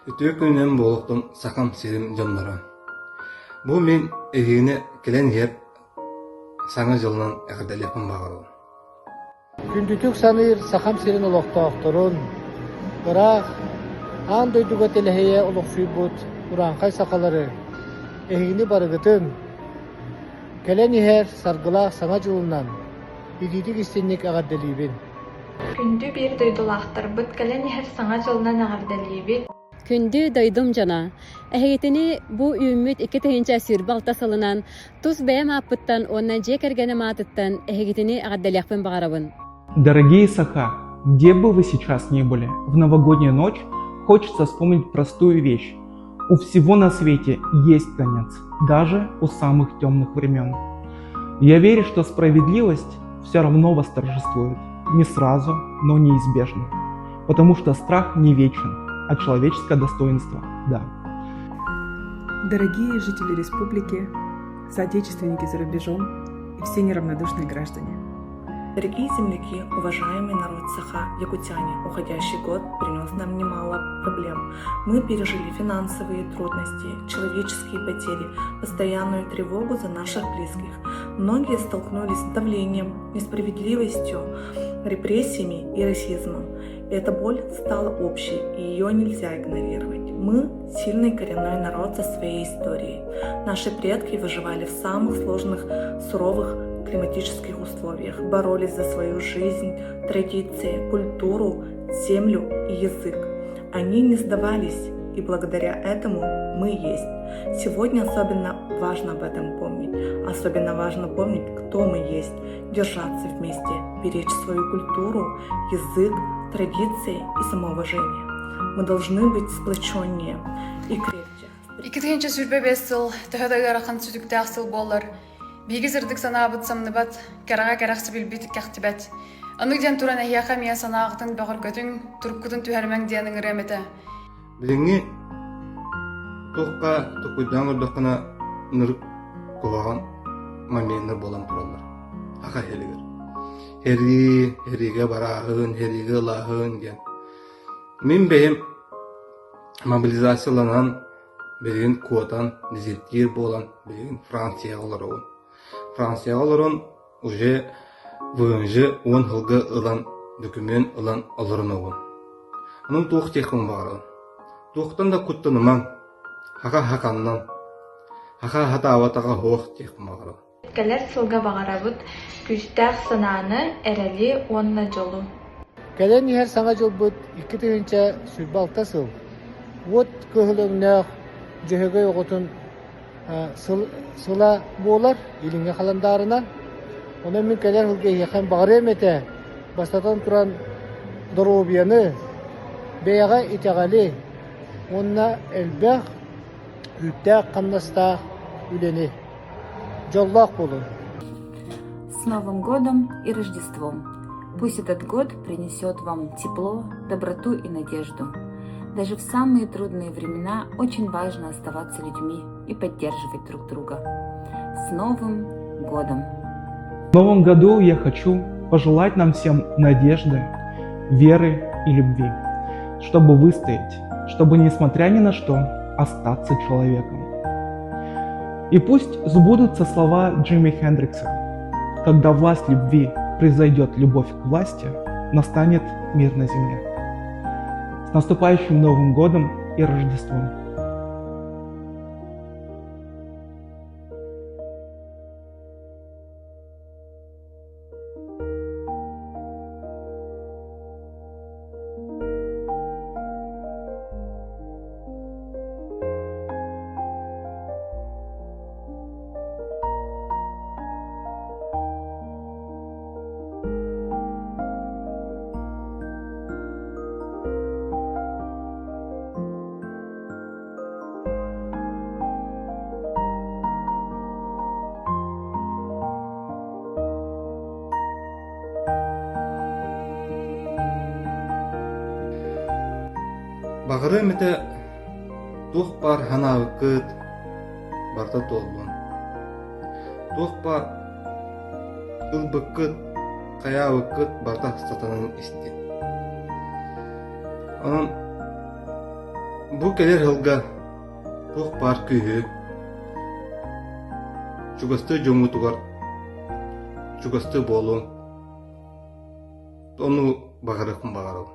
Үтүө күнүнэн буолуохтун Сахам сирин дьонноро! Бу мин эһигини кэлэн иһэр Саҥа дьылынан эҕэрдэлиэхпин баҕарабын. Күндүтүк саныыр Сахам сирин олохтоохторун, ыраах аан дойдуга тэлэһийэ олохсуйбут урааҥхай сахалары, эһигини барыгытын кэлэн иһэр саргылаах Саҥа дьылынан итиитик-истиҥник эҕэрдэлиибин! Күндү биир дойдулаахтарбыт, кэлэн иһэр Саҥа дьылынан эҕэрдэлиибит! Күндү дойдум дьоно! Эһигитини бу үүммүт 2026 сылынан тус бэйэм ааппыттан уонна дьиэ кэргэним аатыттан эһигитини эҕэрдэлиэхпин баҕарабын. Дорогие Саха, где бы вы сейчас ни были, в новогоднюю ночь хочется вспомнить простую вещь. У всего на свете есть конец, даже у самых темных времен. Я верю, что справедливость все равно восторжествует. Не сразу, но неизбежно. Потому что страх не вечен, а человеческое достоинство – да. Дорогие жители республики, соотечественники за рубежом и все неравнодушные граждане. Дорогие земляки, уважаемый народ Саха, якутяне, уходящий год принес нам немало проблем. Мы пережили финансовые трудности, человеческие потери, постоянную тревогу за наших близких. Многие столкнулись с давлением, несправедливостью, репрессиями и расизмом. Эта боль стала общей, и ее нельзя игнорировать. Мы – сильный коренной народ со своей историей. Наши предки выживали в самых сложных, суровых климатических условиях, боролись за свою жизнь, традиции, культуру, землю и язык. Они не сдавались, и благодаря этому мы есть. Сегодня особенно важно об этом помнить. Особенно важно помнить, кто мы есть, держаться вместе, беречь свою культуру, язык, традиции и самоуважение. Мы должны быть сплоченнее и крепче. 2025 сыл төһө да ыарахан сүтүктээх сыл буоллар, биһиги сырдык санаабыт самныбат, кэрэҕэ кэрэхсэбилбит кэхтибэт. Оннук диэн туран эһиэхэ эмиэ санааҕытын бөҕөргөтүҥ, туруккутун түһэримэҥ диэн ыҥырыам этэ. Билиҥҥи туохха токуйдаан көрдөххүнэ ынырык куһаҕан моменнар буолан тураллар саха иһэлигэр. Һэрии, һэриигэ барааһын, һэриигэ ылааһын диэн. Мин бэйэм мобилизацияланан билигин куотан дезертир буолан билигин Францияҕа олоробун. Францияҕа олорон уже ВНЖ уон сылга ылан документ ылан олорунабын. Онон туох диэхпин баҕарабын? Туохтан да куттанымаҥ, хаха хаканнан, хаха хатаабатаҕа суох диэхпин баҕарабын. Кэлэр сылга баҕарабыт күүстээх санааны, эрэли уонна дьолу. Кэлэн иһэр Саҥа дьылбыт 2026 сыл уот кыһыл өҥнөөх Дьөһөгөй оҕотун сыла буолар илиҥҥи халандаарынан. Онон мин кэлэр сылга эһиэхэ баҕарыам этэ бастатан туран доруобуйаны, бэйэҕэ итэҕэли уонна элбэх күүттээх-хамнастаах үлэни. Дьоллоох буолун! С Новым годом и Рождеством! Пусть этот год принесет вам тепло, доброту и надежду. Даже в самые трудные времена очень важно оставаться людьми и поддерживать друг друга. С Новым годом! В Новом году я хочу пожелать нам всем надежды, веры и любви, чтобы выстоять, чтобы, несмотря ни на что, остаться человеком. И пусть сбудутся слова Джимми Хендрикса. Когда власть любви превзойдет любовь к власти, настанет мир на земле. С наступающим Новым годом и Рождеством! Баҕарыам этэ туох баар санаабыккыт барыта туоллун. Туох баар ылбыккыт, хайаабыккыт барыта сатанан истин. Онон. Бу кэлэр сылга туох баар күүһү чугастыы дьоҥҥутугар чугастыы буолуҥ. Ону баҕарыахпын баҕарабын.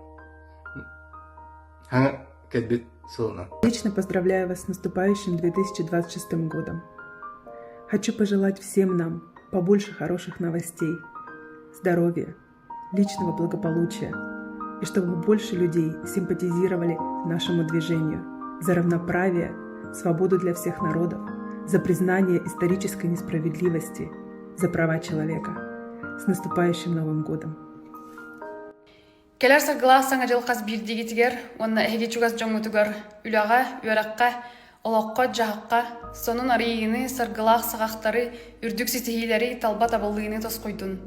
Хаҥа кэлбит сылынан. Лично поздравляю вас с наступающим 2026 годом. Хочу пожелать всем нам побольше хороших новостей, здоровья, личного благополучия и чтобы больше людей симпатизировали нашему движению за равноправие, свободу для всех народов, за признание исторической несправедливости, за права человека. С наступающим Новым годом! Кэлэр саргылаах Саҥа дьыл хас биирдиигитигэр уонна эһиги чугас дьоҥҥутугар үлэҕэ, үөрэххэ, олоххо-дьаһахха сонун арыйыыны, саргылаах саҕахтары, үрдүк ситиһиилэри талба табыллыыны тосхойдун.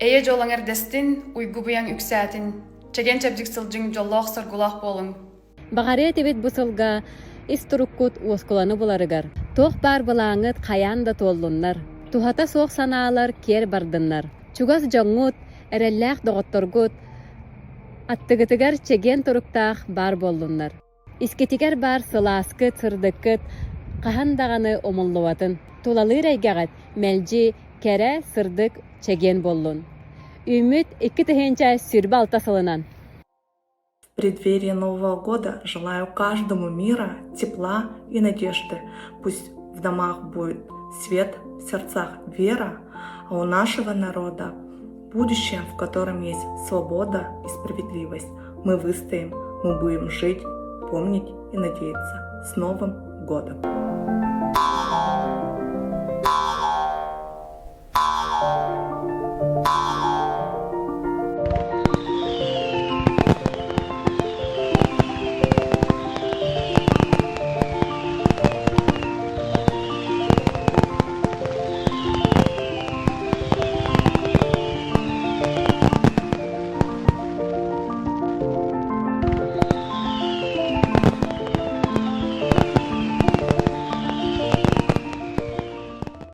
Эйэ дьолоҥ эрдэстин, уйгу-быйаҥ үксээтин, чэгиэн-чэбдик сылдьыҥ, дьоллоох-соргулаах буолуҥ! Баҕарыа этибит бу сылга ис туруккут уоскуланы буларыгар, туох баар былааҥҥыт хайаан да туоллуннар, туһата суох санаалар киэр бардыннар, чугас дьоҥҥут, эрэллээх доҕотторгут аттыгытыгар чэгиэн туруктаах баар буоллуннар. Искитигэр баар сылааскыт, сырдыккыт хаһан даҕаны умуллубатын. Тулалыыр эйгэҕит мэлдьи кэрэ, сырдык, чэгиэн буоллун. Үүммүт 2026 сылынан! В преддверии Нового года желаю каждому мира, тепла и надежды. Пусть в домах будет свет, в сердцах вера, а у нашего народа будущее, в котором есть свобода и справедливость. Мы выстоим, мы будем жить, помнить и надеяться. С Новым годом!